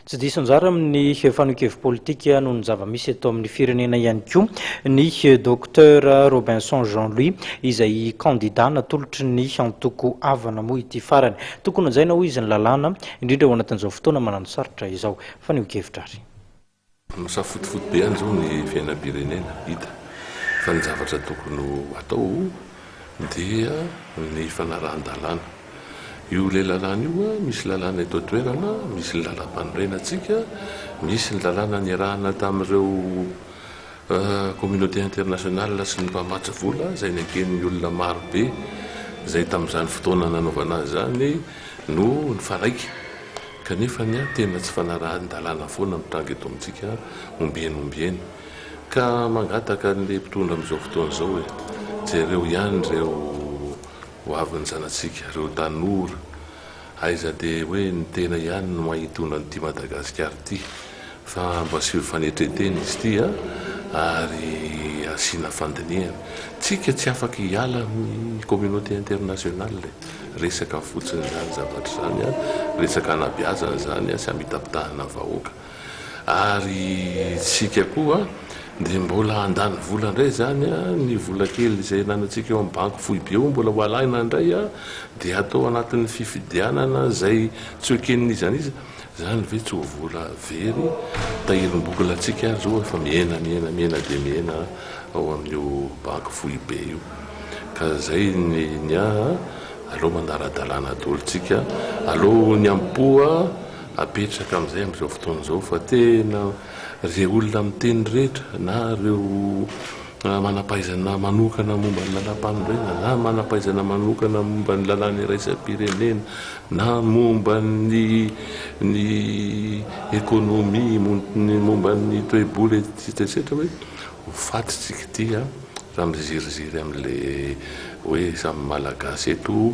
Tsy diso anjara amin'ny fanehoan-kevi-politika noho ny zava-misy eto amin'ny firenena ihany koa ny Docteur Robinson Jean Louis izay kandida natolotry ny antoko Avana moa ity farany. Tokony hajaina hoy izy ny lalàna, indrindra ao anatin'izao fotoana mananosarotra izao. Fanehoan-kevitra ary. Misafotofoto be any izao ny fiainam-pirenena, hita fa ny zavatra tokony ho atao dia ny fanarahan-dalàna. Io ilay lalàna io, misy lalàna eto an-toerana, misy ny lalàmpanorenantsika, misy ny lalàna niarahana tamin'ireo communauté internationale sy ny mpamatsy vola izay neken'ny olona maro be izay tamin'izany fotoana nanaovana azy izany no nifanaiky. Kanefa ny ahy tena tsy fanarahan-dalàna foana mitranga eto amintsika ombieny ombieny. Ka mangataka an'ilay mpitondra amin'izao fotoana izao e, jereo ihany ireo ho avin'ny zanatsika, ireo tanora, aiza dia hoe ny tena ihany no mahay hitondra an'ity Madagasikara ity fa mba asio fanetren-tena izy ity a, ary asiana fandinihana. Tsika tsy afaka hiala amin'ny communauté internationale e. Resaka fotsiny izany zavatra izany a, resaka hanabeazana izany sy hamitapitahana vahoaka. Ary isika koa dia mbola handany vola indray izany a, ny vola kely izay ananantsika eo amin'ny banky foibe eo mbola ho alaina indray a, dia hatao anatin'ny fifidianana izay tsy ho eken'iza n'iza. Izany ve tsy ho vola very? Tahirim-bolantsika ary izao efa mihena mihena mihena dia mihena ao amin'io banky foibe io. Ka izay ny ny ahy, aleo manara-dalàna daholo tsika, aleo ny ampoa apetraka amin'izay amin'izao fotoana izao fa tena ireo olona miteny rehetra na ireo manam-pahaizana manokana momba ny lalàmpanorenana na manam-pahaizana manokana momba ny lalàna iraisam-pirenena na momba ny ny ekonomia, ny momba ny toe-bola etc etc hoe ho faty tsika ity raha miziriziry amin'ilay hoe samy Malagasy eto.